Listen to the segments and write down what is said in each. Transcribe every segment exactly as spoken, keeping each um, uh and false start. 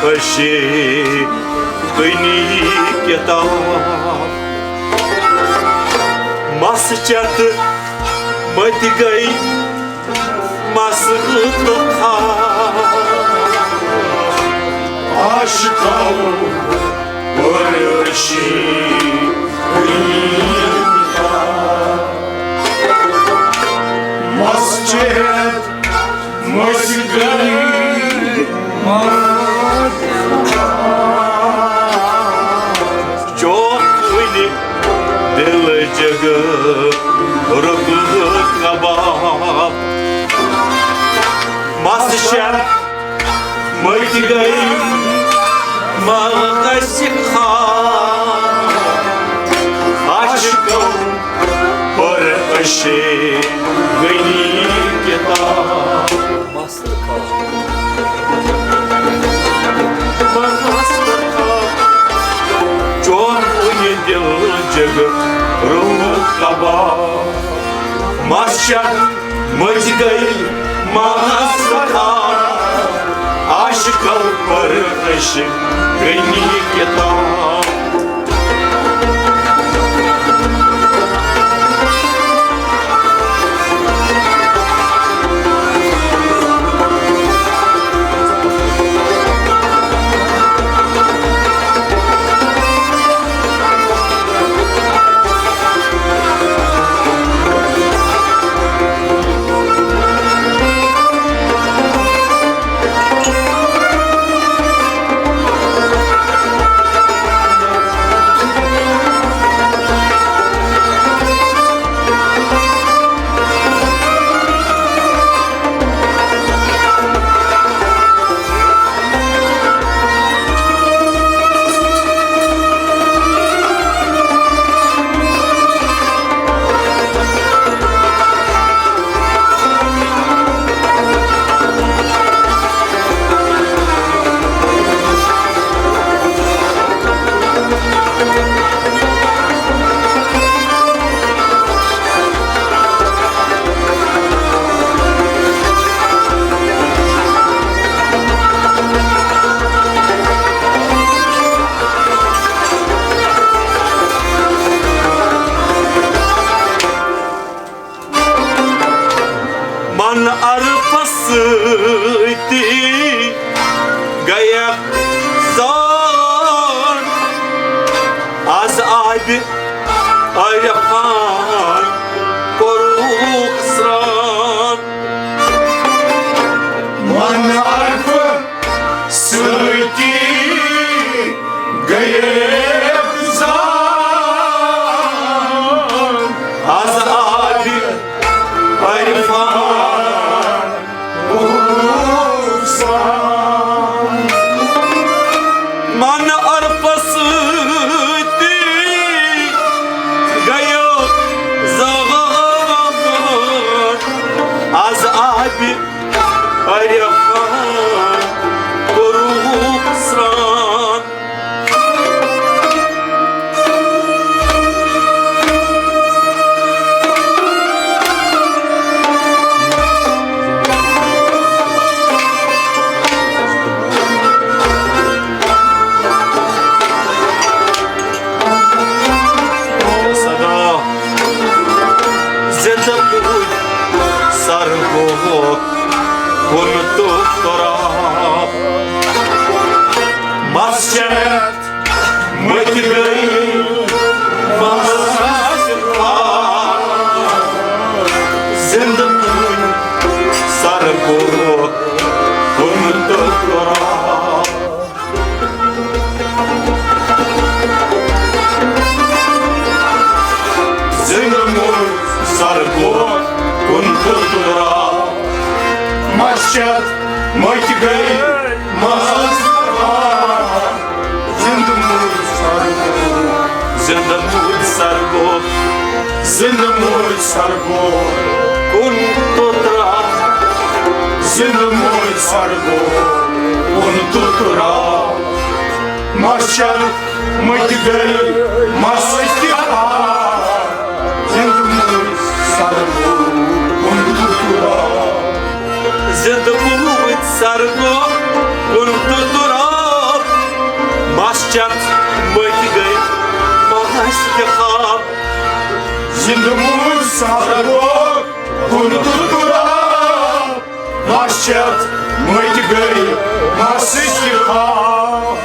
أشی کُنی کِتاب۔ مَس چَتھ مٔتۍ گٔے مَس تہٕ خاک۔ عاشقو کوٚر أشی کُنی کِتاب۔ مَس چَتھ مٔتۍ گٔے مَس۔ چوک وٕنہِ دِل جگہ رُکہٕ کباب۔ مَس چَتھ مٔتۍ گٔے مَس تہٕ خاک۔ عاشقو کوٚر أشی کُنی کِتاب۔ مَس تہٕ خاک۔ مَس تہٕ خاک۔ چون وٕنہِ دِل جگہ روح کباب۔ مَس چَتھ مٔتۍ گٔے مَس تہٕ خاک۔ عاشقو کوٚر أشی کُنی کِتاب۔ من عرفس سۭتی گٔیَکھ زان، از آبِ عرفان کوٚرُکھ سرٛان۔ من عرفہٕ سۭتی گٔیَکھ زان، از آبِ عرفان کوٚرُکھ سرٛان۔ من عرفس سۭتی گٔیَکھ زان، از آبِ عرفان کوٚرُکھ سرٛان۔ صدا۔ زِندٕ پٲٹھۍ سر گوٚو کُن تہٕ ترٛاو۔ مَس چَتھ مٔتۍ گٔے مَس تہٕ خاک۔ زِندٕ پٲٹھۍ سر گوٚو کُن تہٕ ترٛاو۔ زِندٕ موٗدۍ سر گوٚو کُن تہٕ ترٛاو۔ مَس چَتھ مٔتۍ گٔے مَس تہٕ خاک۔ زِندٕ موٗدۍ سر گوٚو، زِندٕ موٗدۍ سر گوٚو، زِندٕ موٗدۍ سر گوٚو کُن تہٕ ترٛاو۔ زِندٕ موٗدۍ سر گوٚو کُن تہٕ ترٛاو۔ مَس چَتھ مٔتۍ گٔے مَس تہٕ خاک۔ زِندٕ موٗدۍ سر گوٚو کُن تہٕ ترٛاو۔ زِندٕ موٗدۍ سر گوٚو کُن تہٕ ترٛاو۔ چتھ مٔتۍ گٔے مَس تہِ خاب۔ زِندٕ موٗد سہر گوٚو کُن تہٕ تُراب۔ مَس چتھ مٔتۍ گٔے مَس تہِ خاب۔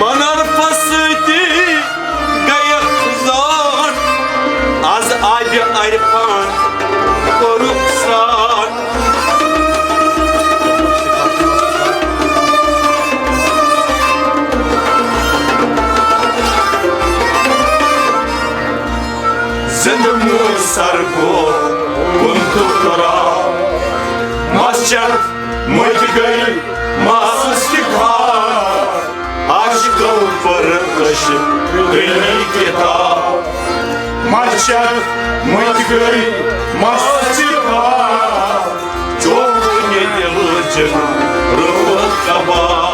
مَنَر پھسٕتی گٔیَکھ زان۔ از آبِ عرفان کوٚرُکھ سرٛان۔ زِندٕ موٗد سہر گوٚو کُن تہٕ تُراب۔ مَس چتھ مٔتۍ گٔے مَس تہِ خاب۔ عاشقو پٔر عشقٕچ کتاب۔ مَس چتھ مٔتۍ گٔے مَس تہِ خاب۔ چوب ییٚتہِ وٕچھِ روح کباب۔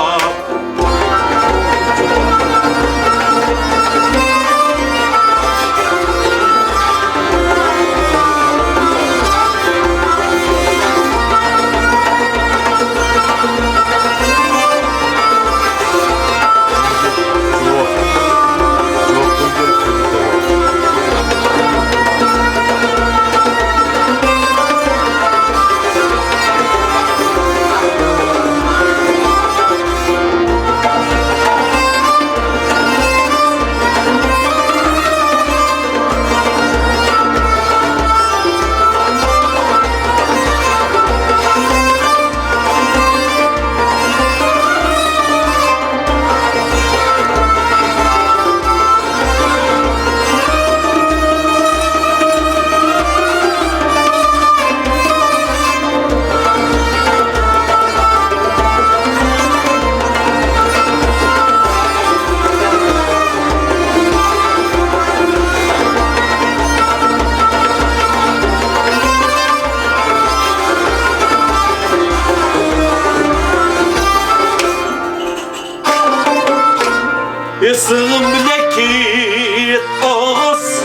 اسم لیکھِتھ اوس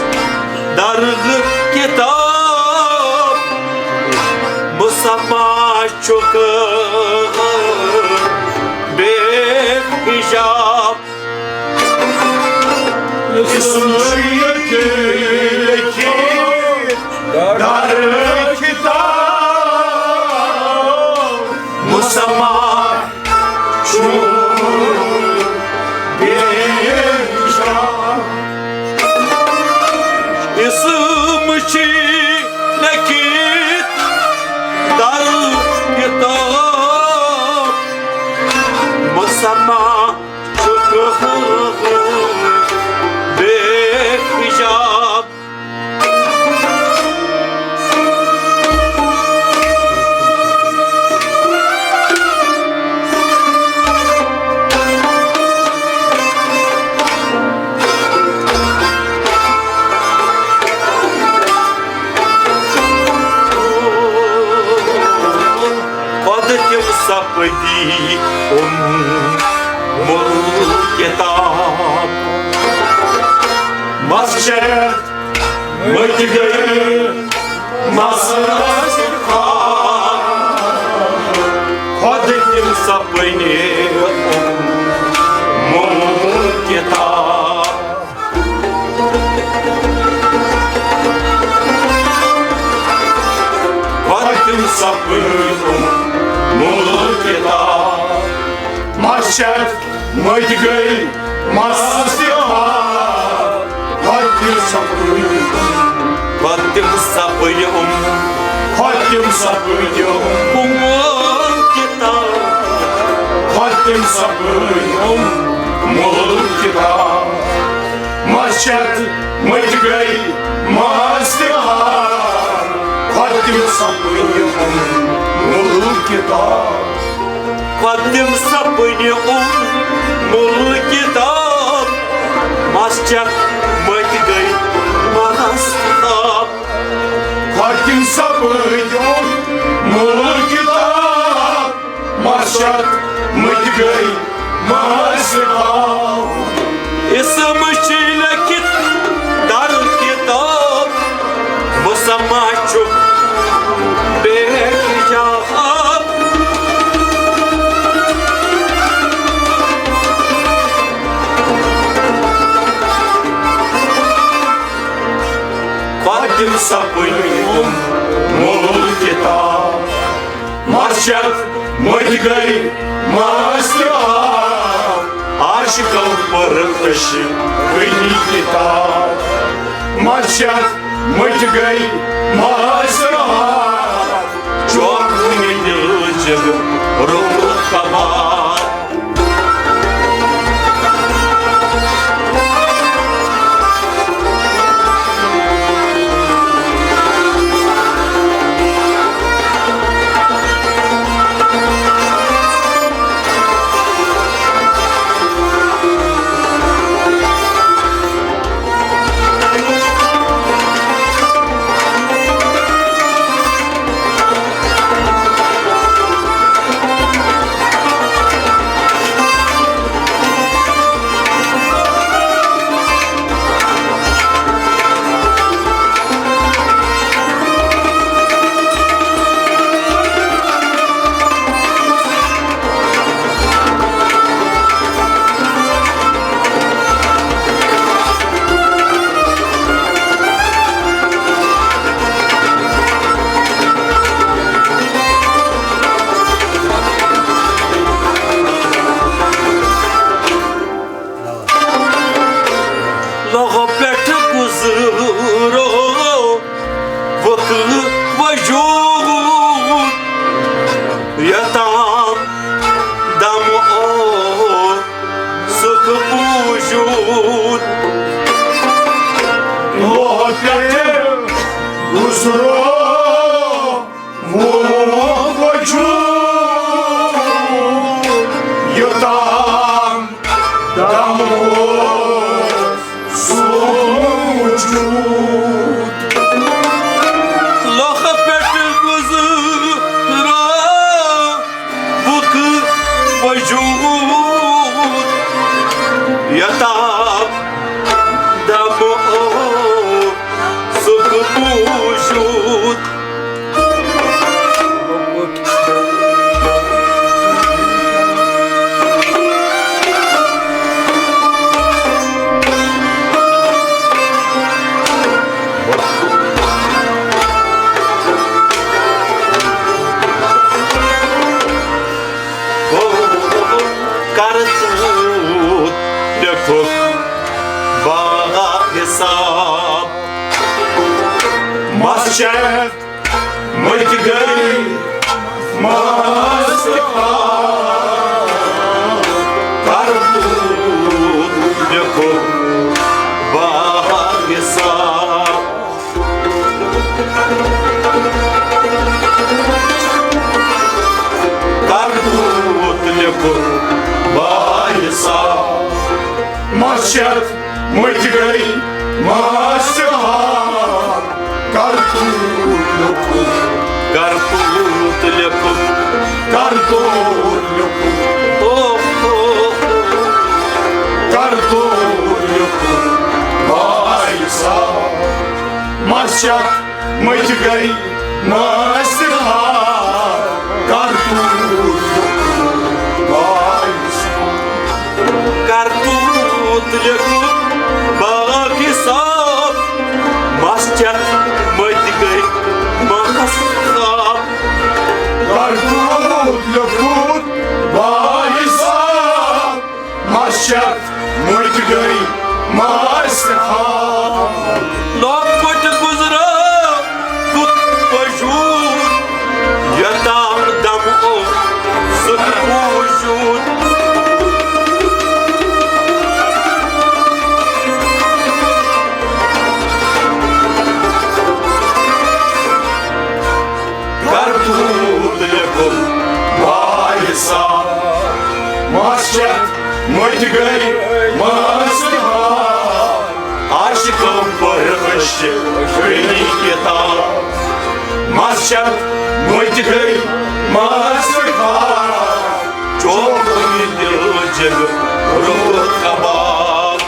درد کتاب، مصطفیٰ چھُکھ بے حجاب۔ اسم چھُ ییٚتہِ لیکھِتھ درد کتاب، مصطفیٰ چھُ بے حجاب۔ اسم چھُ لیکھِتھ در کتاب، مصطفیٰ چھُ بے حجاب۔ پتہٕ تِم سپدی اُم مُل کتاب۔ مسجد مٔتۍ گٔے مسجد خان۔ خۄد تِم سپٕنۍ اُم مُل کتاب۔ خۄد تِم سپٕنۍ اُم مُل کتاب۔ مسجد مٔتۍ گٔے مسجد خان۔ خۄد تِم سپٕنۍ، خۄد تِم سپٕنۍ اُم، خۄد تِم سپٕنۍ اُم مُل کتاب۔ خۄد تِم سپٕنۍ اُم مُل کتاب۔ مسجد مٔتۍ گٔے مسجد خان۔ خۄد تِم سپٕنۍ اُم مُل کتاب۔ خۄد تِم سپٕنۍ اُم مُل کتاب۔ مسجد مٔتۍ گٔے مسجد خان۔ خۄد تِم سپٕنۍ اُم مُل کتاب۔ مسجد مٔتۍ گٔے مسجد خان۔ اسم چھِ لیکھِتھ در کتاب۔ مسمہ چھُ بے حجاب۔ سپٕنۍ تِم مول کِتاب۔ مسجد مٔتۍ گٔے ماس تہِ آب، عاشقو پٔر أچھ کٔنی کِتاب۔ مسجد مٔتۍ گٔے ماس تہِ آب، چوک وٕنہِ دِل جگہ روٚومُت کباب۔ لوہ پٮ۪ٹھ گُزرو وقت وجود، یوٚتام دم اوسُکھ موجود۔ لوہ پٮ۪ٹھ گُزرو وقت وجود، یوٚتام دم اوس سُہ موجود۔ لوہ پٮ۪ٹھ گُزرو وقت وجود، یوٚتام دم اوسُکھ موجود۔ کرتوت لیکھُکھ با حساب۔ مسجد مٔتۍ گٔے ماس تہِ آب، کرتوت لیکھُکھ با حساب۔ کرتوت لیکھُکھ با حساب۔ مسجد مٔتۍ گٔے ماس تہِ آب، کرتوت لیکھُکھ۔ کرتوت لیکھُکھ۔ کرتوت لیکھُکھ۔ او، او، او۔ کرتوت لیکھُکھ با حساب۔ مسجد مٔتۍ گٔے ماس تہِ آب، کرتوت لیکھُکھ با حساب۔ کرتوت لیکھُکھ با حساب۔ مسجد مٔتۍ گٔے ماس تہِ آب۔ کرتوت لیکھُکھ با حساب۔ مسجد مٔتۍ گٔے ماس تہِ آب۔ لۄکُٹ گُزرو وقت وجود، یوٚتام دم اوسُکھ موجود۔ کرتوت لیکھُکھ با حساب۔ مسجد مٔتۍ گٔے ماس تہِ آب۔ عاشقو پٔر أچھ کٔنی کِتاب۔ مسجد مٔتۍ گٔے ماس تہِ آب۔ چوک وٕنہِ دِل جگہ روٚومُت کباب۔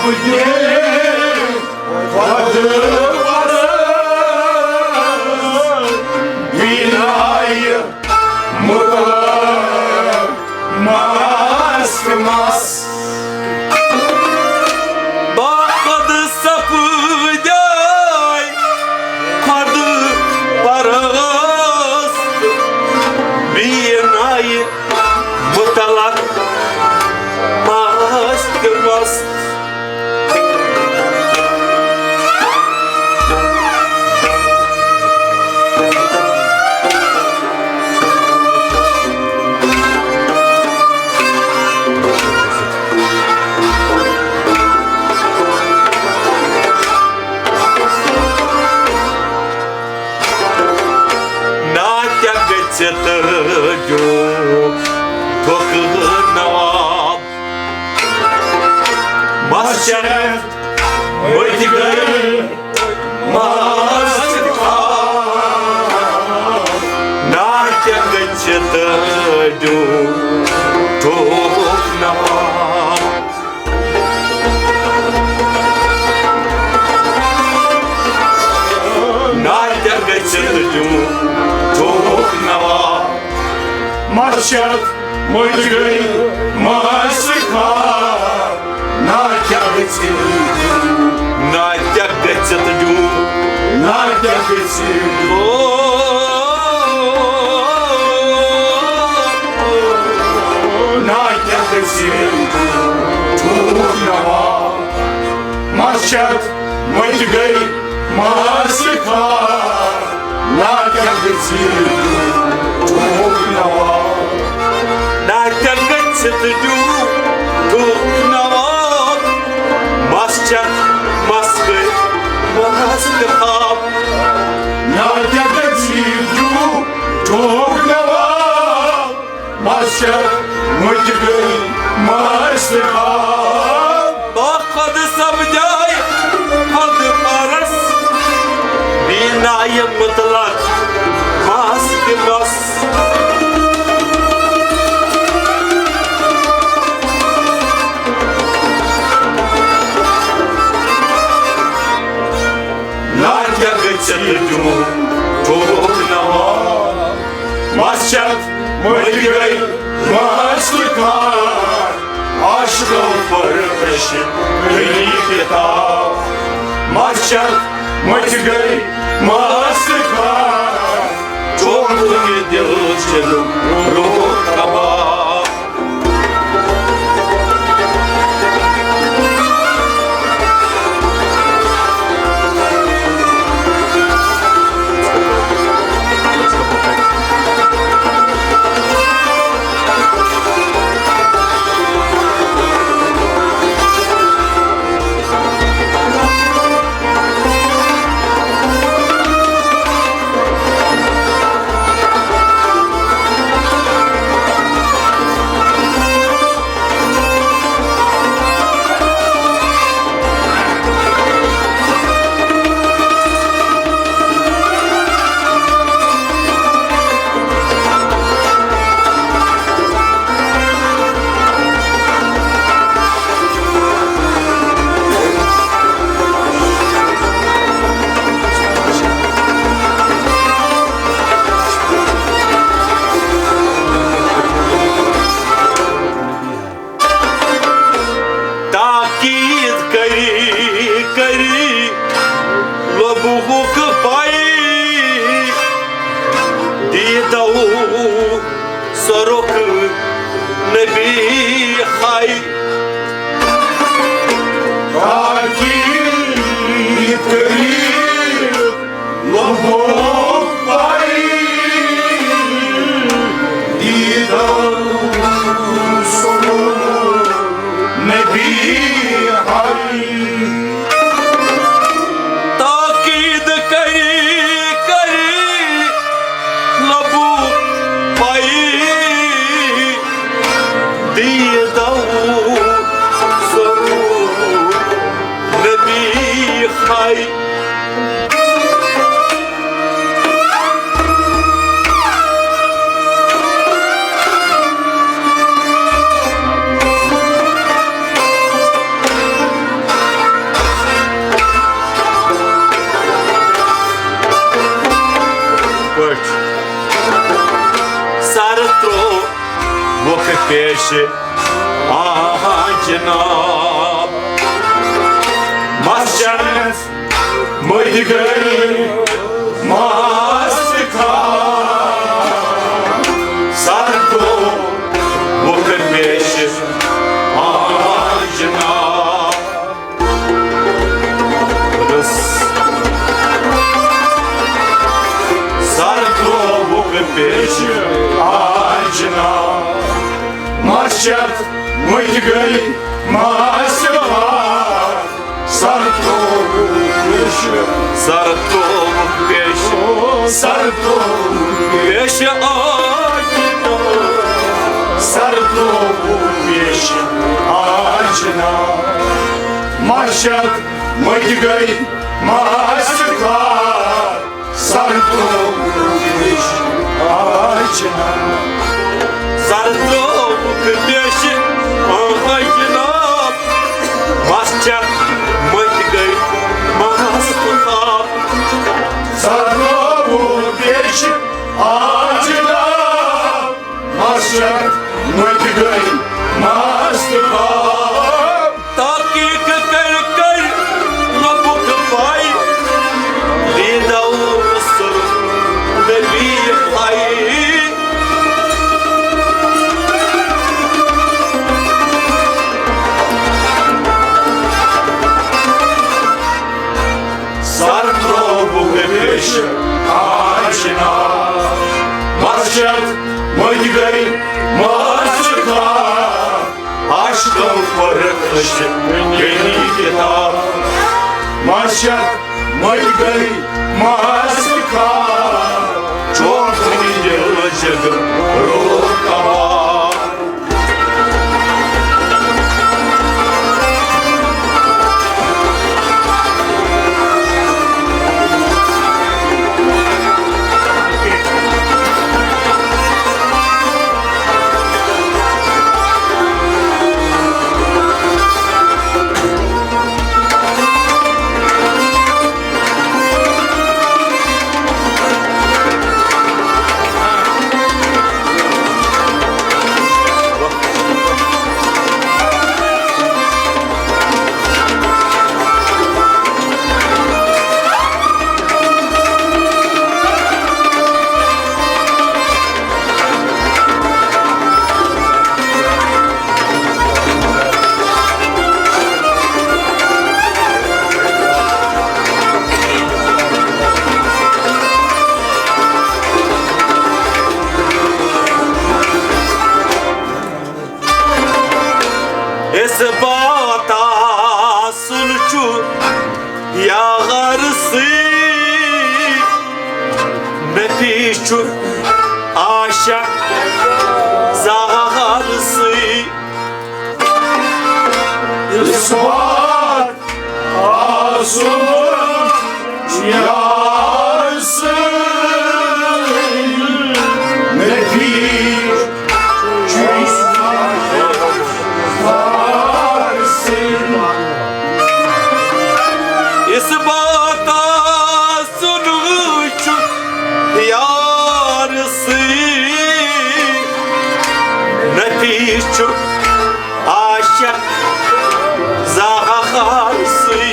خۄدٕ پرست، بینایہِ مطلق مست مست۔ باخۄد سپدے خۄدٕ پرست، بینایہِ مطلق مست مست۔ ناتہِ گٔژھِتھ دیُت دھوکہٕ نواب۔ مس چٮ۪تھ مٔتۍ گٔے مست خواب۔ ناتہِ گٔژھِتھ دیُت دھوکہٕ نواب۔ ناتہِ گٔژھِتھ دیُت دھوکہٕ نواب۔ مس چٮ۪تھ مٔتۍ گٔے مست خواب۔ ناتہِ گٔژھِتھ، ناتہِ گٔژھِتھ دیُت، ناتہِ گٔژھِتھ۔ او، ناتہِ گٔژھِتھ دھوکہٕ نواب۔ مس چٮ۪تھ مٔتۍ گٔے مست خواب۔ ناتہِ گٔژھِتھ دھوکہٕ نواب۔ ناتہِ گٔژھِتھ دیُت دھوکہٕ نواب۔ مس چٮ۪تھ مس گٔے مست خواب۔ ناتہِ گٔژھِتھ دیُت دھوکہٕ نواب۔ مس چٮ۪تھ مٔتۍ گٔے مست خواب۔ باخۄد سپدے خۄدٕ پرست، بینایہِ مطلق مست مست۔ ناتہِ گٔژھِتھ دیُت دھوکہٕ نواب۔ مس چٮ۪تھ مٔتۍ گٔے مست خواب۔ عاشقو پٔر عشق کٔری کتاب۔ مس چٮ۪تھ مٔتۍ گٔے مست خواب۔ چوکُن یہِ دِل چھُ روح کباب۔ تاکید کری کری لوٚبہُک پَے، دیٖدو سۄرُک نبی ہاے۔ تاکید کری لوٚبہُک پَے، دیٖدو سۄرُک نبی ہاے۔ تاکید کری کری لوٚبہُک پَے، دیٖدو سۄرُک نبی ہاے۔ پیش۔ آ جناب، مسجد مٔتۍ گٔے ماس تہٕ خاک، سر گوٚو بُکہٕ پیش۔ آ جناب، سر ترٛووُکھ پیش۔ آ جناب، مسجد مٔتۍ گٔے ماس تہٕ خاک، سر ترٛووُکھ پیش۔ سر ترٛووُکھ پیش۔ سر ترٛووُکھ پیش۔ آ جناب، سر ترٛووُکھ پیش۔ آ جناب، مسجد مٔتۍ گٔے ماس تہٕ خاک، سر ترٛووُکھ پیش۔ آ جناب، سر ترٛووُکھ پیش۔ آ جناب، مسجد مٔتۍ گٔے ماس تہٕ خاک، سر ترٛووُکھ پیش۔ آ جناب، مسجد مٔتۍ گٔے ماس تہٕ خاک۔ تحقیق کر کر لبُک پاے، دیدہ اوس نبی پاے۔ سر ترٛووُکھ پیش۔ آ جناب، مسجد مٔتۍ گٔے ماس تہٕ خاک، عاشقو پٔر عشق یعنی کتاب۔ مسجد مٔتۍ گٔے ماس تہٕ خاک، چوکھٕے دِل جگہ روح کباب۔ اثبات آسُن چھُ یارسٕے، نفی چھُ عاشق زارسٕے۔ اثبات آسُن یارسٕے، نفی اثبات آسُن چھُ یارسٕے، نفی چھُ عاشق زارسٕے۔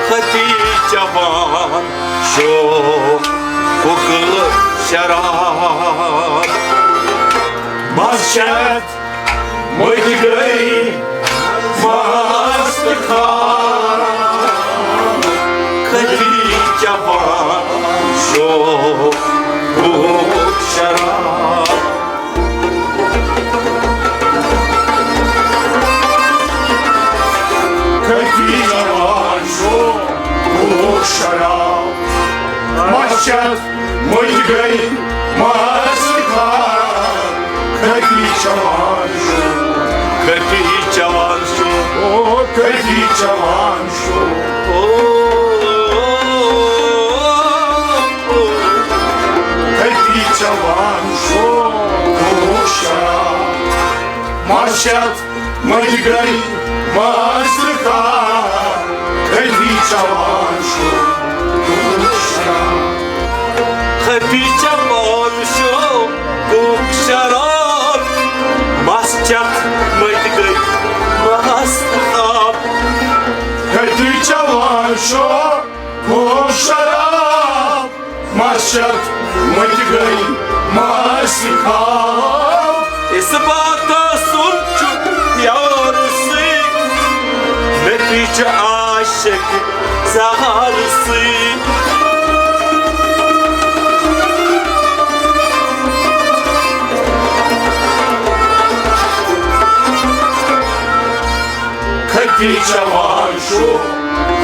خطی جوان شوقُک شراب، مسجد مٔتۍ گٔے ماس تہٕ خاک۔ خطی جوان شوقُک شراب، خطی جوان شوقُک شراب۔ مسجد مٔتۍ گٔے ماس تہٕ خاک۔ خطی جوان شوق، خطی جوان شوق، او، خطی جوان شوق۔ او، او، او، مَس چھَتھ مٔتۍ گٔے مَس تہٕ خاب، خفی چٮ۪وان چھُ شراب۔ خفی چٮ۪وان چھُ کوک شراب، مَس چھَتھ مٔتۍ گٔے مَس تہٕ خاب۔ خفی چٮ۪وان چھُ کوک شراب، مَس چھَتھ مٔتۍ گٔے مَس تہٕ خاب۔ اِس باتس سُن چھُ یار سۭتۍ، مےٚ تہِ چھُ عاشق زہر سۭتۍ۔ خفی چٮ۪وان چھُ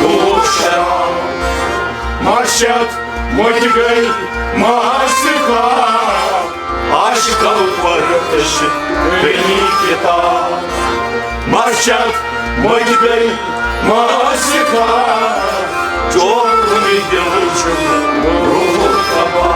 کوک شراب، مَس چھَتھ مٔتۍ گٔے مَس تہٕ خاب۔ عاشقو پٔر عشق بنی کتاب، مَس چھَتھ مٔتۍ گٔے مَس تہٕ خاب۔ چوکُن دِل چھُ روح تباہ۔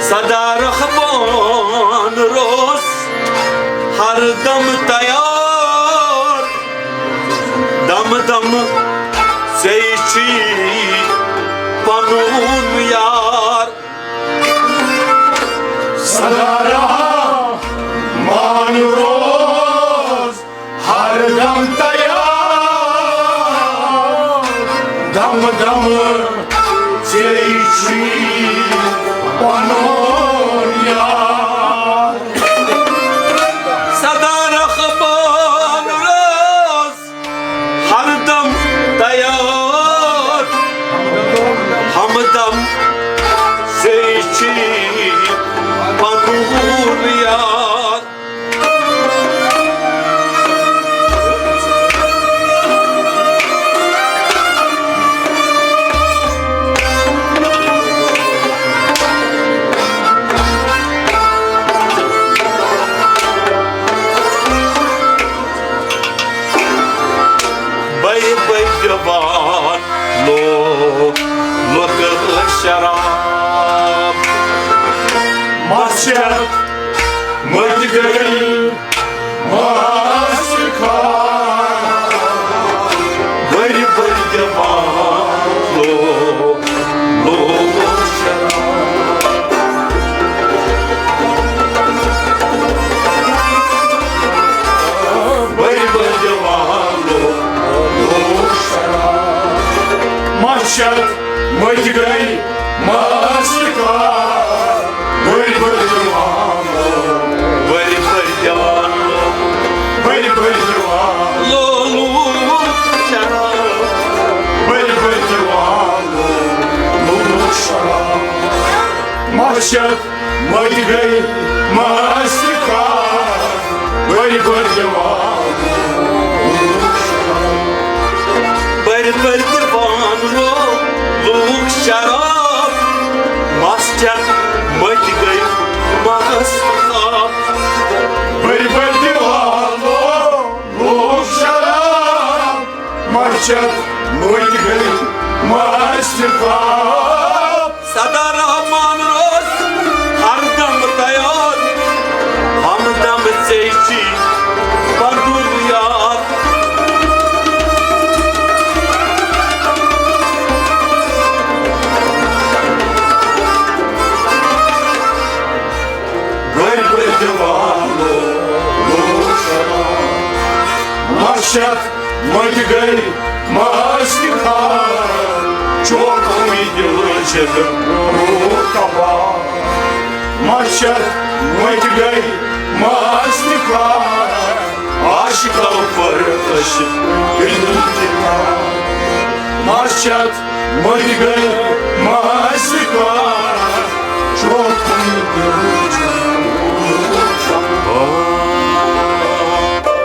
سدا رحمان روز ہر دم تیار، دم دم ژے چھی پنُن یار۔ سدا رحمان روز ہر دم تیار، دم دم ژے چھی پنُن یار۔ سدا رحمان روز ہر دم تیار، ہمدم ژے چھی پنُن یار۔ بٔرۍ بٔرۍ دِوان لو-، لُکہٕ شراب۔ مَس چھَتھ مٔتۍ گٔے مَس تہٕ خاب۔ بٔرۍ بٔرۍ دِوان لو-، لُکہٕ شراب۔ بٔرۍ بٔرۍ دِوان لو-، لُکہٕ شراب۔ مَس چھَتھ مٔتۍ گٔے مَس تہٕ خاب۔ بٔرۍ بٔرۍ دِوان لو-، بٔرۍ بٔرۍ دِوان لو-، بٔرۍ بٔرۍ دِوان لو-، لُکہٕ شراب۔ بٔرۍ بٔرۍ دِوان لو-، لُکہٕ شراب۔ مَس چھَتھ مٔتۍ گٔے مَس تہٕ خاب۔ بٔرۍ بٔرۍ دِوان لو-، بٔرۍ بٔرۍ دِوان لو-، لُکہٕ شراب۔ مَس چھَتھ مٔتۍ گٔے مَس تہٕ خاب۔ بٔرۍ بٔرۍ دِوان لو-، لُکہٕ شراب۔ مَس چھَتھ مٔتۍ گٔے مَس تہٕ خاب۔ سدا رحمان روز ہر دم تیار، ہمدم ژے چھی پنُن یار۔ بٔرۍ جوانو لوٗکھ شراب۔ مَس چھِ اَتھ مٔتۍ گٔے مَس تہِ خار، چوکوٕے دِلہٕ چھِ روٗح تباہ۔ مَس چھِ اَتھ مٔتۍ گٔے مَس تہِ خار، عاشقو کوٚر عشق انتقام۔ مَس چھِ اَتھ مٔتۍ گٔے مَس تہِ خار،